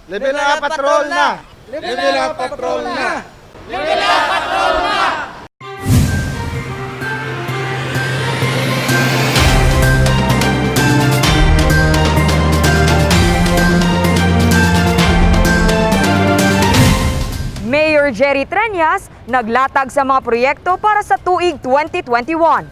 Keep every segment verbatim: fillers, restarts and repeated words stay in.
Level up, patrol na! Level up, patrol na! Mayor Jerry Treñas naglatag sa mga proyekto para sa tuig twenty twenty-one.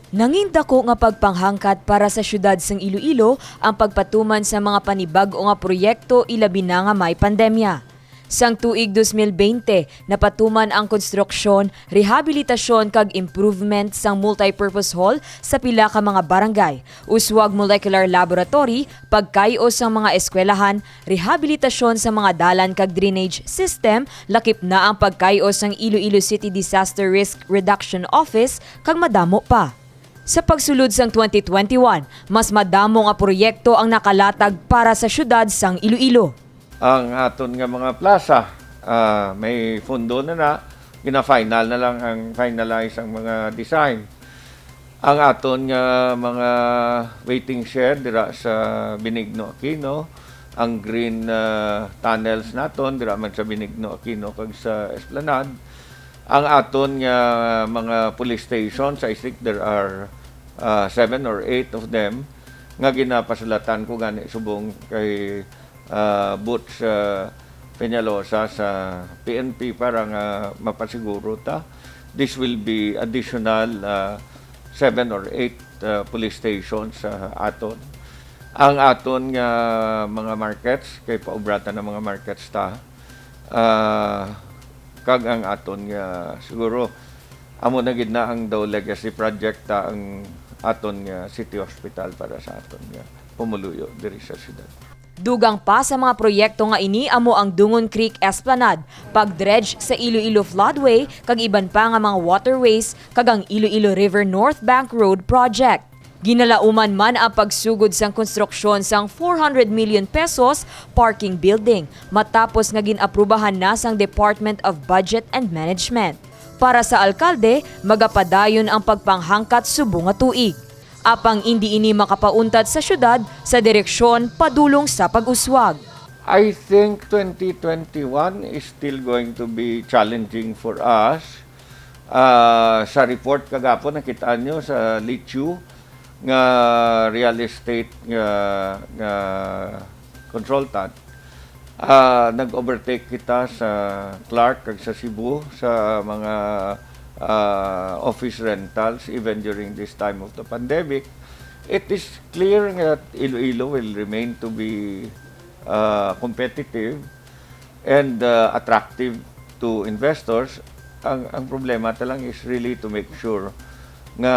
Nangin dako nga pagpanghangkat para sa siyudad sang Iloilo ang pagpatuman sa mga panibag-o nga proyekto, ilabi na nga may pandemya. Sang tuig dos mil bente, napatuman ang konstruksyon, rehabilitasyon kag improvement sang multipurpose hall sa pila ka mga barangay, uswag molecular laboratory, pagkay-o sang mga eskwelahan, rehabilitasyon sa mga dalan kag drainage system, lakip na ang pagkay-o sang Iloilo City Disaster Risk Reduction Office, kag madamo pa. Sa pagsulod sang twenty twenty-one, mas madamo nga proyekto ang nakalatag para sa siyudad sang Iloilo. Ang aton nga mga plaza, ah, may fundo na na, gina-final na lang ang finalize ang mga design. Ang aton nga mga waiting shed dira sa Benigno Aquino, ang green, ah, tunnels naton dira man sa Benigno Aquino kag sa Esplanade, ang aton nga mga police stations, I think there are, ah, seven or eight of them nga ginapasulatan ko gani subong kay ah, Butch, ah, Peñalosa sa P N P para nga mapasiguro ta. This will be additional, ah, seven or eight, ah, police stations sa aton. Ang aton nga mga markets, kay paubra ta na mga markets ta, ah, kag ang aton nga, siguro, amo na gid na ang daw legacy project ta, ang aton nga city hospital para sa aton nga pumuluyo diri sa siyudad. Dugang pa sa mga proyekto nga ini amo ang Dungon Creek Esplanade, pag-dredge sa Iloilo Floodway, kag iban pa nga mga waterways, kag ang Iloilo River North Bank Road Project. Ginalauman man ang pagsugod sang konstruksyon sang four hundred million pesos parking building, matapos nga gin-aprubahan na sang Department of Budget and Management. Para sa alkalde, magapadayon ang pagpanghangkat subong nga tuig. Apang indi ini makapauntat sa siyudad sa direksyon padulong sa pag-uswag. I think twenty twenty-one is still going to be challenging for us. Ah, sa report kagapon, nakita nyo sa LICU nga real estate nga, nga consultant, ah, nag-overtake kita sa Clark kag sa Cebu sa mga, ah, office rentals even during this time of the pandemic. It is clear that Iloilo will remain to be, ah, competitive and, ah, attractive to investors. Ang, ang problema ta lang is really to make sure nga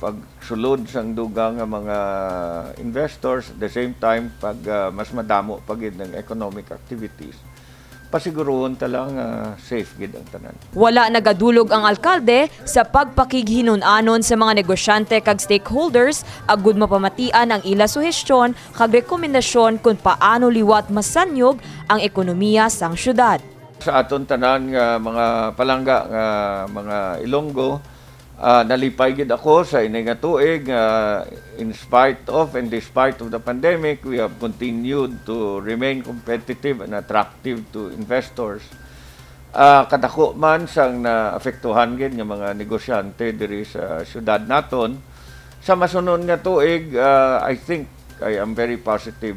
pagsulod sang dugang nga mga investors, at the same time, pag, ah, mas madamo pa gid ang economic activities, pasiguruhon ta lang nga safe gid ang tanan. Wala nagadulog ang alkalde sa pagpakighinun-anon sa mga negosyante kag stakeholders agud mapamatian ang ila suhestyon kag rekomendasyon kon paano liwat masanyog ang ekonomiya sang siyudad. Sa aton tanan nga mga palangga nga mga Ilonggo, ah, nalipay gid ako sa ini nga tuig nga in spite of and despite of the pandemic, we have continued to remain competitive and attractive to investors. Ah, kadako man sang naapektuhan gid nga mga negosyante diri sa siyudad naton, sa masunod nga tuig, ah, I think I am very positive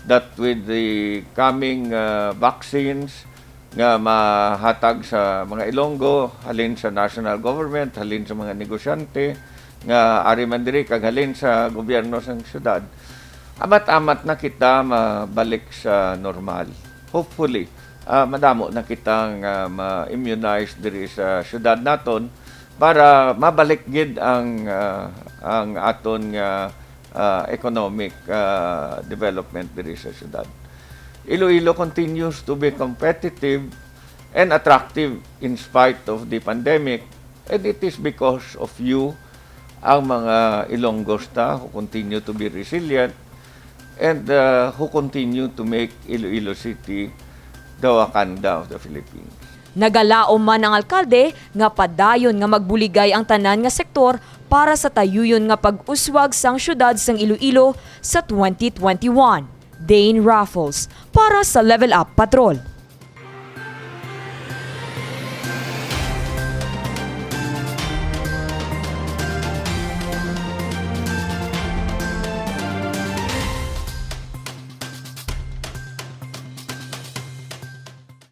that with the coming, ah, vaccines nga mahatag sa mga Ilonggo halin sa national government, halin sa mga negosyante nga ari man diri kag halin sa gobyerno sang siyudad, amat-amat na kita mabalik sa normal. Hopefully, ah, madamo na kita nga ma-immunize diri sa siyudad naton para mabalik gid ang, ah, ang aton nga, ah, economic, ah, development diri sa siyudad. Iloilo continues to be competitive and attractive in spite of the pandemic, and it is because of you ang mga Ilonggos ta who continue to be resilient and, uh, who continue to make Iloilo City the Wakanda of the Philippines. Nagalaom man ang alkalde nga padayon nga magbuligay ang tanan nga sektor para sa tayuyon nga pag-uswag sang siyudad sang Iloilo sa twenty twenty-one. Dane Raffles para sa Level Up Patrol.